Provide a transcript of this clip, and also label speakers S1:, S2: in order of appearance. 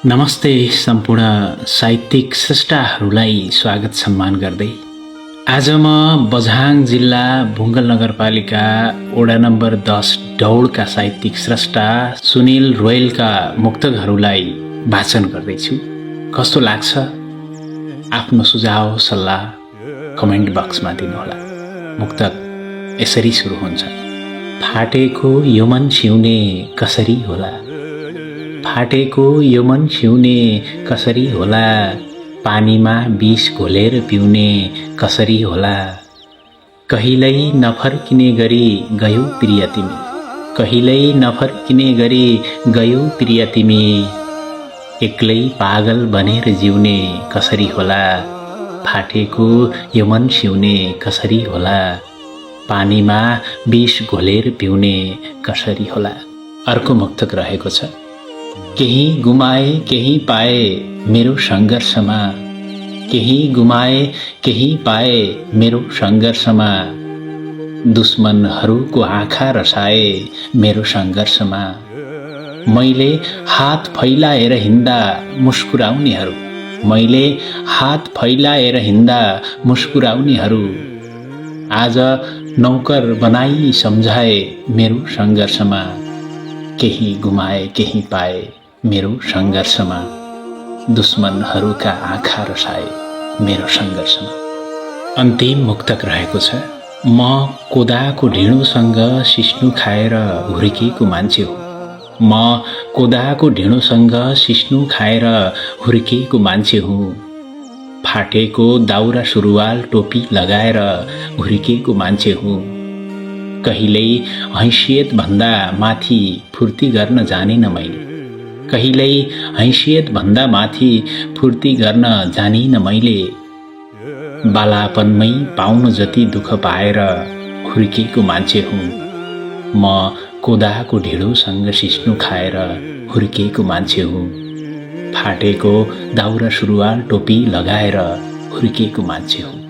S1: नमस्ते सम्पूर्ण साहित्यिक स्रष्टाहरूलाई स्वागत सम्मान गर्दै आज म बझाङ जिल्ला भुङ्गल नगरपालिका वडा नम्बर 10 डौडका साहित्यिक स्रष्टा सुनिल रोयलका मुक्तकहरूलाई वाचन गर्दैछु। कस्तो लाग्छ आफ्नो सुझाव सल्लाह कमेन्ट बक्समा दिनुहोला। मुक्तक यसरी सुरु हुन्छ। फाटेको यो मन छिउने कसरी होला, फाटेको यो मन छिउने कसरी होला, पानीमा विष घोलेर पिउने कसरी होला। कहिल्यै नफर्किने गरी गयौ प्रिय तिमी, कहिल्यै नफर्किने गरी गयौ प्रिय तिमी, एक्लै पागल बनेर जिउने कसरी होला। फाटेको यो मन छिउने कसरी होला, पानीमा विष घोलेर पिउने कसरी होला। अर्को मुक्तक रहेको छ। केही गुमाए केही पाए मेरो सङ्घर्षमा, केही गुमाए केही पाए मेरो सङ्घर्षमा, दुश्मनहरूको आँखा रसाए मेरो सङ्घर्षमा। मैले हात फैलाएर हिँड्दा मुस्कुराउनेहरू, मैले हात फैलाएर हिँड्दा मुस्कुराउनेहरू, आज नौकर बनाई सम्झाए मेरो सङ्घर्षमा। केही गुमाए केही पाए मेरो सङ्घर्षमा, दुश्मनहरूका आँखा रसाए मेरो सङ्घर्षमा। अन्तिम मुक्तक रहेको छ। म कोदाको ढिँडोसँग सिस्नु खाएर हुर्किएको मान्छे हो, म कोदाको ढिँडोसँग सिस्नु खाएर हुर्किएको मान्छे हुँ। फाटेको दाउरा सुरुवाल टोपी लगाएर हुर्किएको मान्छे हुँ। कहिल्यै हैसियत भन्दा माथि फुर्ती गर्न जानिन मैले, कहिल्यै हैसियत भन्दा माथि फुर्ती गर्न जानिन मैले। बालापनमै पाउनु जति दुःख पाएर हुर्किएको मान्छे हुँ। म कोदाको ढिँडोसँग सिस्नु खाएर हुर्किएको मान्छे हुँ। फाटेको दाउरा सुरुवाल टोपी लगाएर हुर्किएको मान्छे हुँ।